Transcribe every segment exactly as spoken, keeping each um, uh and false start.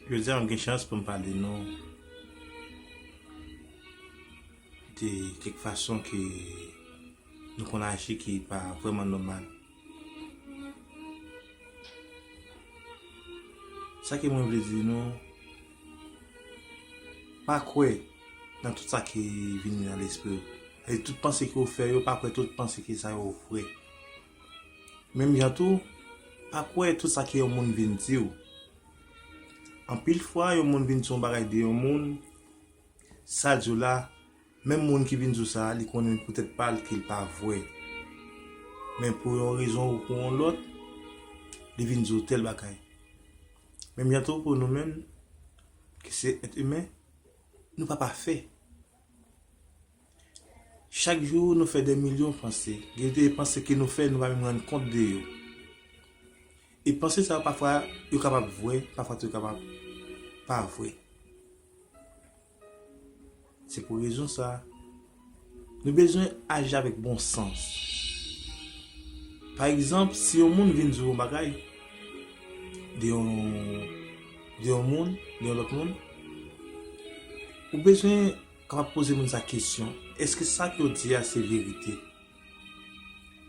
Jodi a, m gen chans pou m pale nou de kèk fason ke nou konn aji ki pa vrèman nòmal. Sa ke mwen vle di nou, pa kwè nan tout sa ki vini nan lespri w. E tout panse ke w fè yo, pa kwè tout panse ke sa yo vrè. Menm jan tou, pa kwè tout sa ke yon moun vin di w. Anpil fwa, yon moun vin di yon bagay de yon moun, sa l di w la, menm moun ki vin di w sa, li konnen pou tèt pa l ke l pa vrè. Men pou yon rezon ou pou yon lòt, li vin di w tèl bagay. Menm jan tou pou nou menm, ki se èt imen, nou pa pafè. Chak jou, nou fè dè milyon panse. Gen de panse ke nou fè, nou pa menm rann kont de yo. E panse sa yo, pafwa, yo kapab vrè, pafwa tou yo kapab pa vrè. Se pou rezon sa, nou bezwen aji avèk bon sans. Pa egzanp, si yon moun vin di w yon bagay de yon, de yon moun, de yon lòt moun, ou bezwen kapab poze moun sa kesyon, èske sa ke w di a se verite?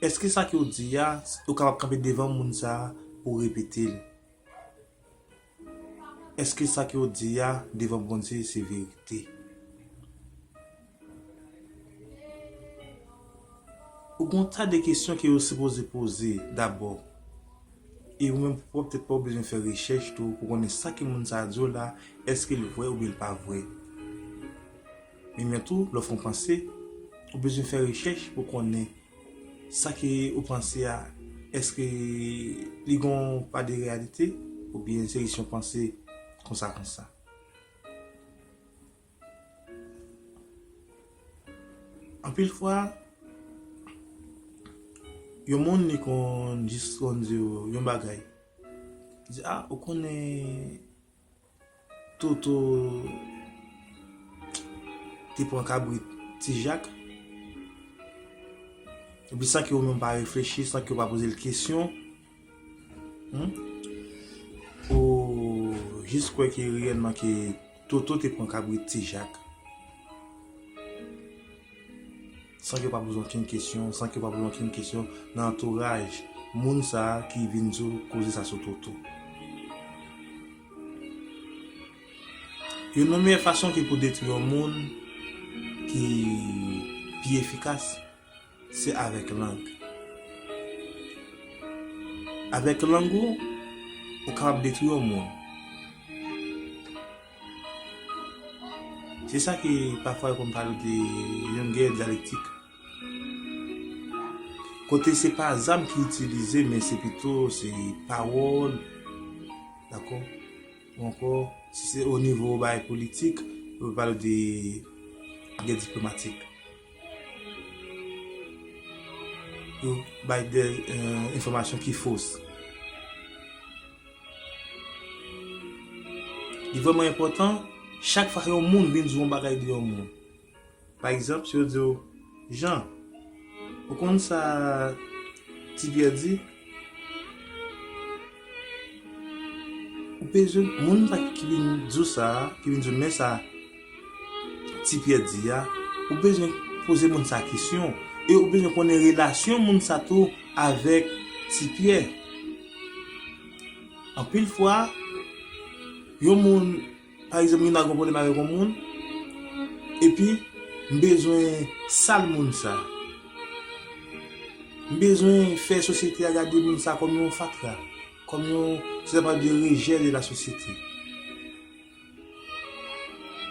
Èske sa ke w di a, ou kapab kanpe devan moun sa a pou w repete l? Èske sa ke w di a devan Bondye se verite? Ou gen yon ta de kesyon ke yo sipoze poze dabò. E ou menm pwòp tèt pa w bezwen fè rechèch tou pou konnen sa ke moun sa a di w la, èske l vrè oubyen l pa vrè. Men, men tou, lè w fè yon panse, ou bezwen fè rechèch pou konnen sa ke ou panse a, èske li gen yon pa de reyalite, oubyen se jis yon panse konsa konsa. Anpil fwa, yon moun li konn jis konn di w yon bagay. Li di, "Ah, ou konnen Toto te pran kabrit Ti Jak." Epi san ke ou menm pa reflechi, san ke ou pa poze l kesyon, hmm? Ou jis kwè ke reyèlman ke Toto te pran kabrit Ti Jak. San ke w pa poze okenn kesyon, san ke w pa poze okenn kesyon nan antouraj moun sa a ki vin di w koze sa sou Toto. Youn nan meyè fason ki pou detwi yon moun ki pi efikas, se avèk lang. Avèk lang ou, ou kapab detwi yon moun. Se sa ke pafwa yo konn pale de yon gè dyalektik. Kote se pa zam ki itilize, men se pito se pawòl, dakò? Ou ankò, si se o nivo bay politik, yo pale de gè diplomatik. Yo bay de, eh, enfòmasyon ki fos. Li vrèman enpòtan, chak fwa yon moun vin di yon bagay de yon moun. Pa egzanp, si yo di w, "Jan, ou konn sa Ti Pyè di?" Ou bezwen, moun sa ki vin di w sa, ki vin di w, "Men sa Ti Pyè di a," ou bezwen poze moun sa kesyon. E ou bezwen konnen relasyon moun sa tou avèk Ti Pyè. Anpil fwa, yon moun, pa egzanp, gen yon pwoblèm avèk yon moun, epi m bezwen sal moun sa. M bezwen fè sosyete a gade moun sa kòm yon fatra, kòm yon, se sa pale de rejè de la sosyete.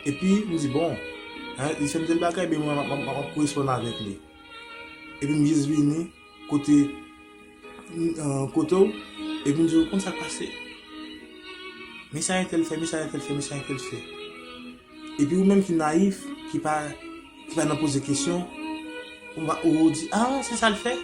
Epi, m di, "Bon, hein, li fè m tèl bagay, men mwen, m ap, m ap, m ap koresponn avèk li." Epi m jis vini kote, euh, kote w, epi m di w, "Konn sa k pase? Men sa entèl fè, men sa entèl fè, men sa entèl fè." Epi ou menm ki nayif, ki pa, ki pa nan poze kesyon, ou, ma- ou di, "Ah, se sa l fè?"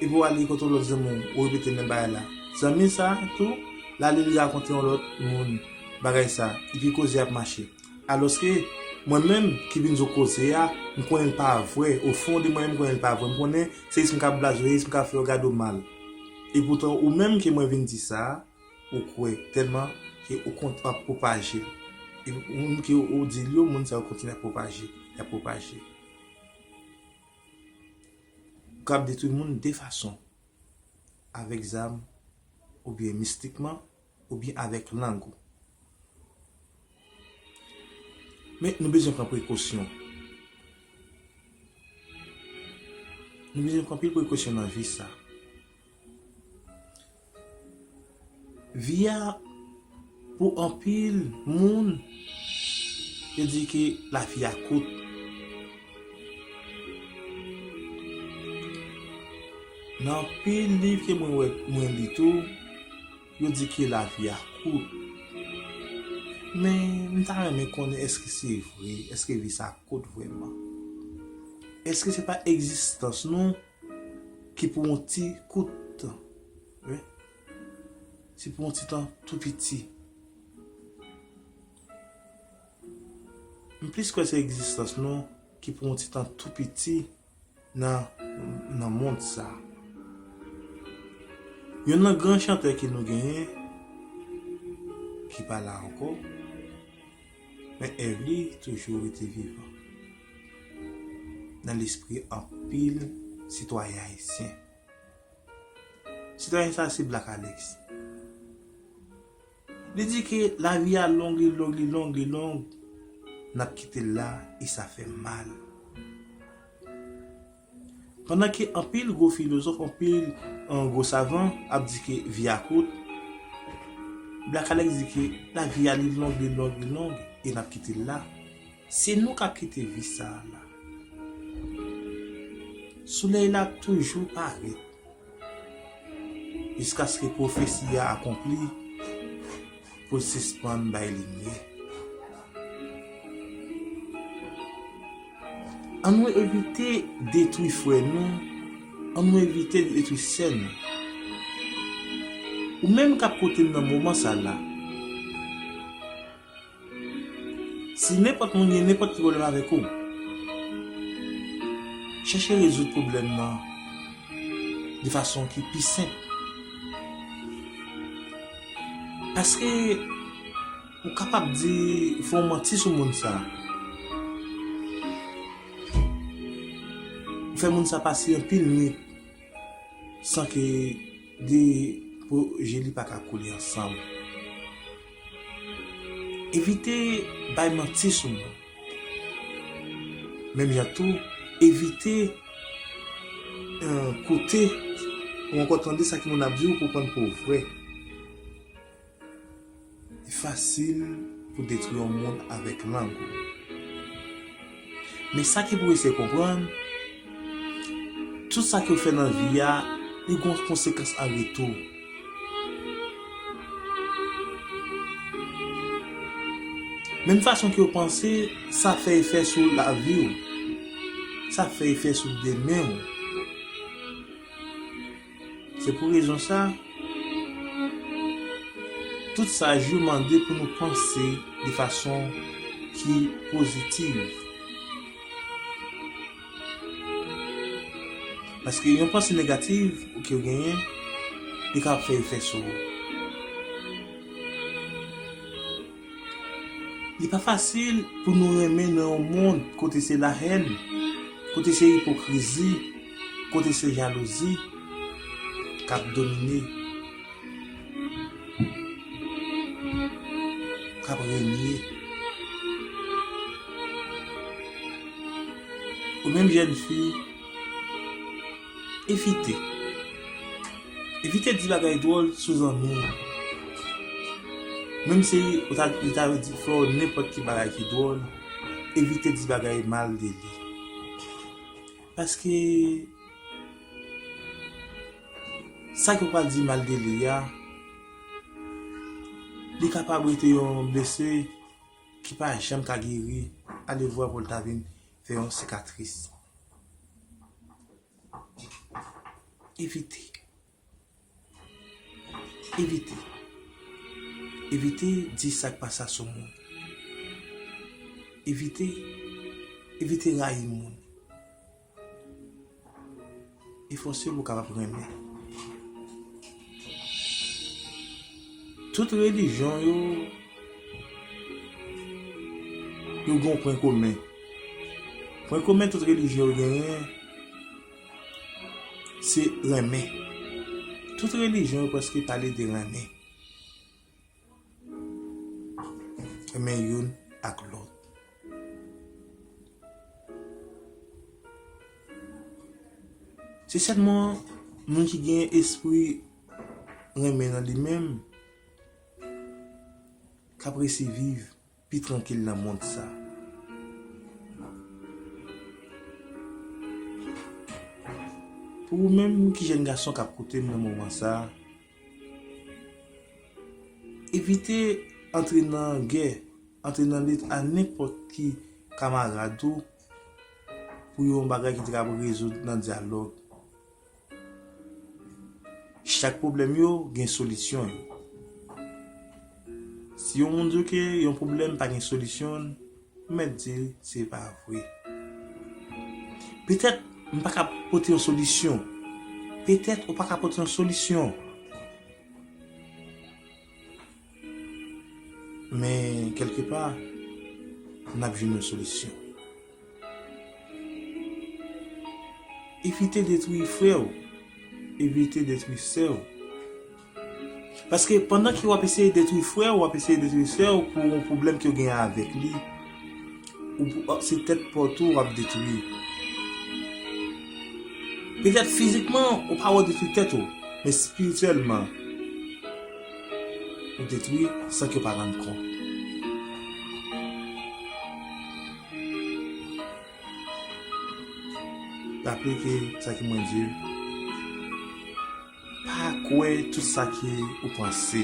Epi w ale kote yon lòt zanmi w, ou repete menm bagay la. Zanmi sa tou, l ale li rakonte yon lòt moun bagay sa, epi koze ap mache. Alòske, mwen menm ki vin di w koze a, m konnen l pa vrè. O fon de mwen menm, m konnen l pa vrè. M konnen se jis m ka blaze w, se jis m ka fè w gade w mal. Epoutan, ou menm ke mwen vin di sa, ou kwè, tèlman ke ou kont-, w ap pwopaje l. E moun ke ou di l yo, moun sa yo kontinye ap pwopaje, y ap pwopaje. Ou kab detwi moun de fason, avèk zam, oubyen mistikman, oubyen avèk lang ou. Men nou bezwen pran prekosyon. Nou bezwen pran anpil prekosyon nan vi sa. Vi a, pou anpil moun, yo di ke lavi a kout. Nan anpil liv ke mwen wè, mwen li tou, yo di ke lavi a kout. Men, m ta renmen konnen èske se vre, èske vi sa kout vrèman? Èske se pa egzistans nou ki pou yon ti kout tan? Wi. Se pou yon ti tan tou piti. M plis kwè se egzistans nou ki pou yon ti tan tou piti nan, nan mond sa. Youn nan gran chantè ke nou genyen, ki pa la ankò, men èv li toujou rete vivan nan lespri anpil sitwayen ayisyen. Sitwayen sa se Black Alex. Li di ke lavi a long, li long, li long, li long. N ap kite l la, e sa fè mal. Pandan ke anpil gwo filozòf, anpil, eh, gwo savan ap di ke vi a kout, Black Alex di ke lavi a li long, li long, li long, e n ap kite l la. Se nou k ap kite vi sa a la. Solèy la ap toujou parèt. Jiskaske pwofesi a akonpli, pou l sispann bay limyè. Ann nou evite detwi frè nou, ann nou evite detwi sè nou. Ou menm k ap koute m nan moman sa la, si nenpòt moun gen nenpòt ki pwoblèm avèk ou, chèche rezoud pwoblèm nan de fason ki pi senp. Paske ou kapab di, fè yon manti sou moun sa. Ou fè moun sa pase anpil nwit san ke de po je li pa ka koule ansanm. Evite bay manti sou moun. Menm jan tou, evite, eh, koute ou ankò tande sa ke moun ap di w pou w pran pou vrè. Li fasil pou detwi yon moun avèk lang ou. Men sa ki pou eseye konprann, tout sa ke w fè nan vi a, li gon konsekans an retou. Menm fason ke w panse, sa fè efè sou lavi w. Sa fè efè sou demen w. Se pou rezon sa, tout saj yo mande pou nou panse de fason ki pozitiv. Paske yon panse negatif ke w genyen, li kapab fè efè sou ou. Li pa fasil pou nou renmen nan yon mond kote se lahèn, kote se ipokrizi, kote se jalouzi k ap domine, k ap renye. Ou menm jèn fi, evite. Evite di bagay dwòl sou zanmi w. Menm si ou ta, li ta di fè w nenpòt ki bagay ki dwòl, evite di bagay mal de li. Paske sa ke w pral di mal de li a, li kapab rete yon blese ki pa janm ka geri, alevwa pou l ta vin fè yon sikatris. Evite. Evite. Evite di sa k pa sa sou moun. Evite. Evite rayi moun. Efòse pou w kapab renmen. Tout relijyon yo, yo gen yon pwen komen. Pwen komen tout relijyon yo genyen, se renmen. Tout relijyon yo prèske pale de renmen. Renmen youn ak lòt. Se sèlman moun ki gen espri renmen nan li menm k ap resi viv pi trankil nan mond sa. Pou ou menm ki jèn gason k ap koute m nan moman sa, evite antre nan gè, antre nan lit a nenpòt ki kamarad ou pou yon bagay ki te kab rezoud nan dyalòg. Chak pwoblèm yo gen solisyon yo. Si yon moun di w ke yon pwoblèm pa gen solisyon, m mèt di l se pa vre. Petèt m pa ka pote yon solisyon. Petèt ou pa ka pote yon solisyon. Men kèlkepa, n ap jwenn yon solisyon. Evite detwi frè w. Evite detwi sè w. Paske pandan ke w ap eseye detwi frè w, w ap eseye detwi sè w pou yon pwoblèm ke w genyen avèk li, ou pou, se tèt pa w tou w ap detwi. Petèt fizikman, ou pa wè w detwi tèt ou, men espirityèlman, ou detwi san ke w pa rann kont. Raple ke sa ke mwen di, pa kwè tout sa ke ou panse.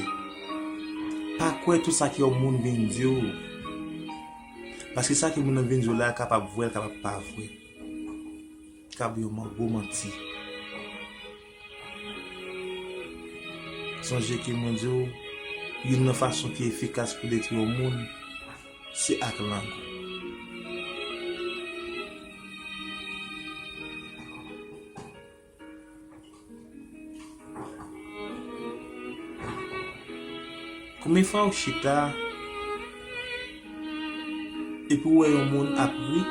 Pa kwè tout sa ke yon moun vin di w. Paske sa ke moun nan vin di w la kapab vrè, kapab pa vrè. Kab yon man-, gwo manti. Sonje ke mwen di w, youn nan fason ki efikas pou detwi yon moun, se ak lang ou. Konbyen fwa ou chita epi w wè yon moun ap ri?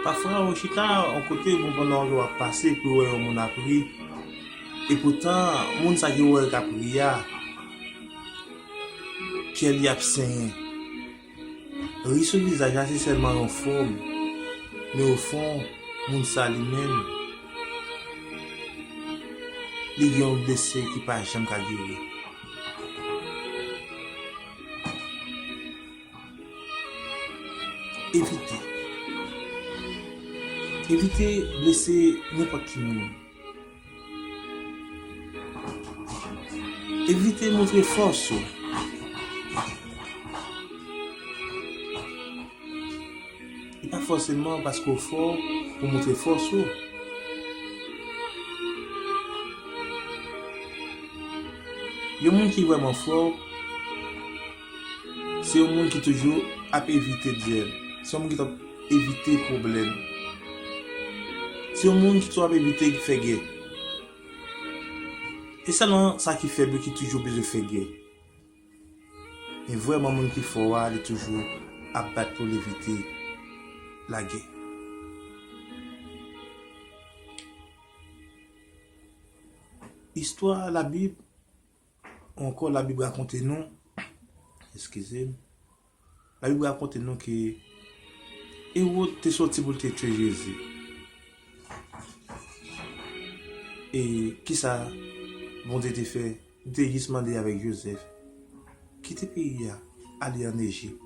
Pafwa ou chita yon kote, bon, pandan w ap pase epi w wè yon moun ap ri. Epoutan, moun sa ke w wè k ap ri a, kè li ap senyen. Ri sou vizaj la se sèlman yon fòm, men ofon, moun sa li menm, li gen yon blese ki pa janm ka geri. Evite. Evite blese nenpòt ki moun. Evite montre fòs ou. E pa fòseman paske w fò pou montre fòs ou. Yon moun ki vrèman fò, se yon moun ki toujou ap evite dyèl. Se yon moun ki t ap evite pwoblèm. Se yon moun ki toujou ap evite fè gè. E sèlman sa ki fèb yo ki toujou bezwen fè gè. Men vrèman moun ki fò a, li toujou ap bat pou l evite lagè. Istwa Labib, ou ankò Labib rakonte nou, eskize m, Labib rakonte nou ke Ewòd te sòti pou l te tchwe Jezi. E kisa Bondye te fè? Li te jis mande avèk Jozèf, kite peyi a, ale ann Ejip.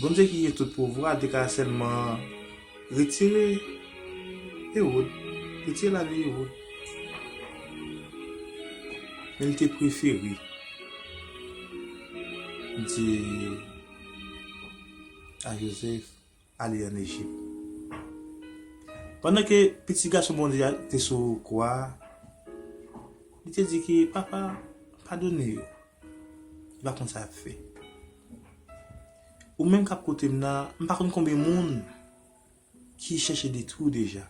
Bondye ki gen tout pouvwa, li te ka sèlman retire Ewòd, retire lavi Ewòd. Men li te prefere di a Jozèf, ale ann Ejip. Pandan ke Pitit Gason Bondye a te sou kwa a, li te di ke, Papa, padone yo. Yo pa konn sa y ap fè. Ou menm k ap koute m nan, m pa konn konbyen moun ki chèche detwi w deja,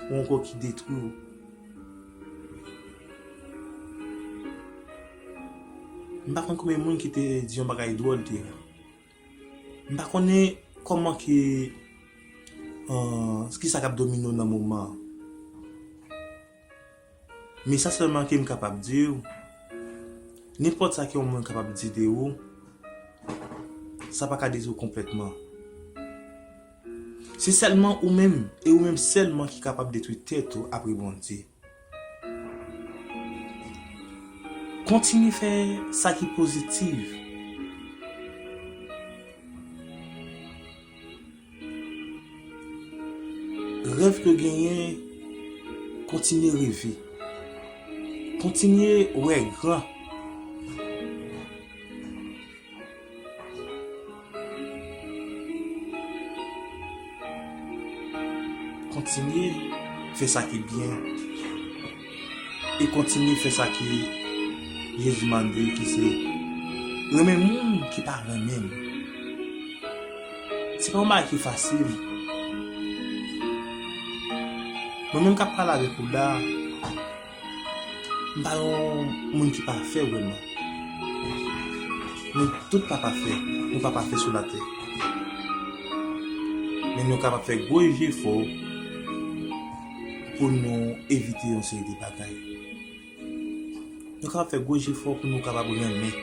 ou ankò ki detwi w M pa konn konbyen moun ki te di yon bagay dwòl, Tera. M pa konnen kòman ki, euh, kisa k ap domine w nan moman an. Men sa sèlman ke m kapab di w, nenpòt sa ke yon moun kapab di de ou, sa pa ka detwi w konplètman. Se sèlman ou menm, e ou menm sèlman ki kapab detwi tèt ou apre Bondye. Kontinye fè sa ki pozitif. Rèv ke w genyen, kontinye reve. Kontinye wè gran. Kontinye fè sa ki byen. E kontinye fè sa ki Jezi mande, ki se renmen moun ki pa renmen l. Se pa yon bagay ki fasil. Mwen menm k ap pale avèk ou la, m pa yon moun ki pafè vrèman. Nou tout pa pafè, nou pa pafè sou latè. Men nou kapab fè gwo jefò pou nou evite yon seri de bagay. Nou kapab fè gwo jefò pou nou kapab renmen,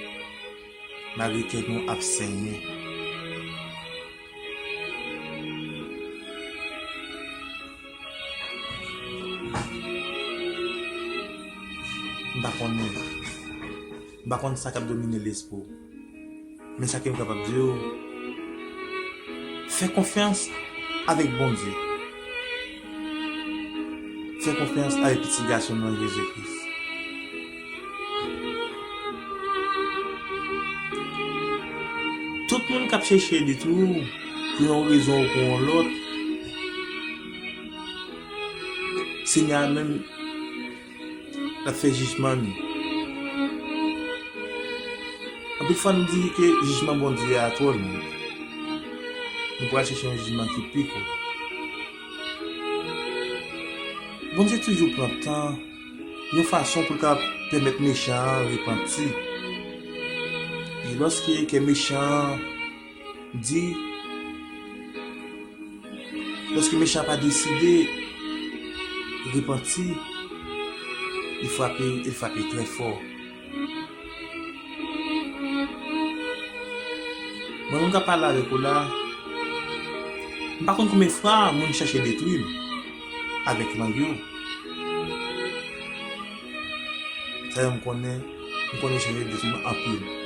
malgre kè nou ap senyen. M pa konnen. M pa konn sa k ap domine lespri w. Men sa ke m kapab di w, fè konfyans avèk Bondye. Fè konfyans avèk Pitit Gason l lan, Jezi Kris. Tout moun k ap chèche detwi w pou yon rezon ou pou yon lòt, Senyè a menm l ap fè jijman li. Anpil fwa nou di ke jijman Bondye a twò long. Nou pral chèche yon jijman ki pi kout. Bondye toujou pran tan yon fason pou l ka pèmèt mechan an repanti. E lòske kè mechan an di, lòske mechan an pa deside repanti, li frape, li frape trè fò. Mwen menm k ap pale avèk ou la, m pa konn konbyen fwa moun chèche detwi m avèk lang yo. Sa yo m konnen, m konnen chèche detwi m anpil.